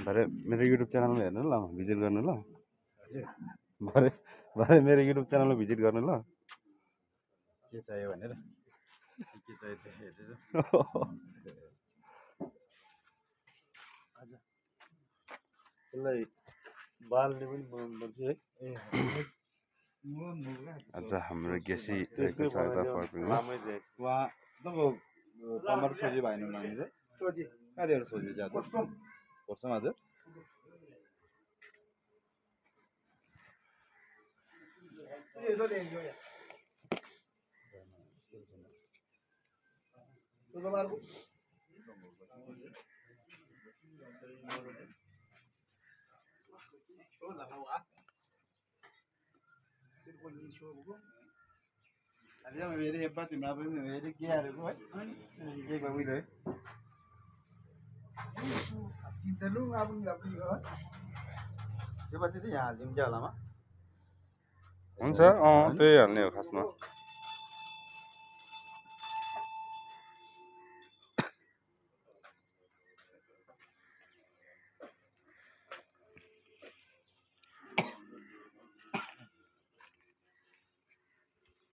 भरे मेरो युट्युब च्यानलमा हेर्नु ल भिजिट गर्नु ल भरे भरे मेरो युट्युब च्यानलमा भिजिट गर्नु ल के चाहियो भनेर के चाहियो त्यो हेरेर त्यसलाई बालले पनि बनाउनु पर्छ है आज हाम्रो गेसी रहेको छ यता फर्पिङमा वहाँ तपाईँको टमाटर सोझी भएन भने चाहिँ कहाँदेखि सोझी चाहिँ आज पर्छौँ आज Tadi yang beri hebat, timah pun beri kia ada tu, kia bagus tu. Kita lu ngapun ngapun juga. Hebat itu ya, jam jalan mah. हुन्छ त्यही हाल्ने हो खासमा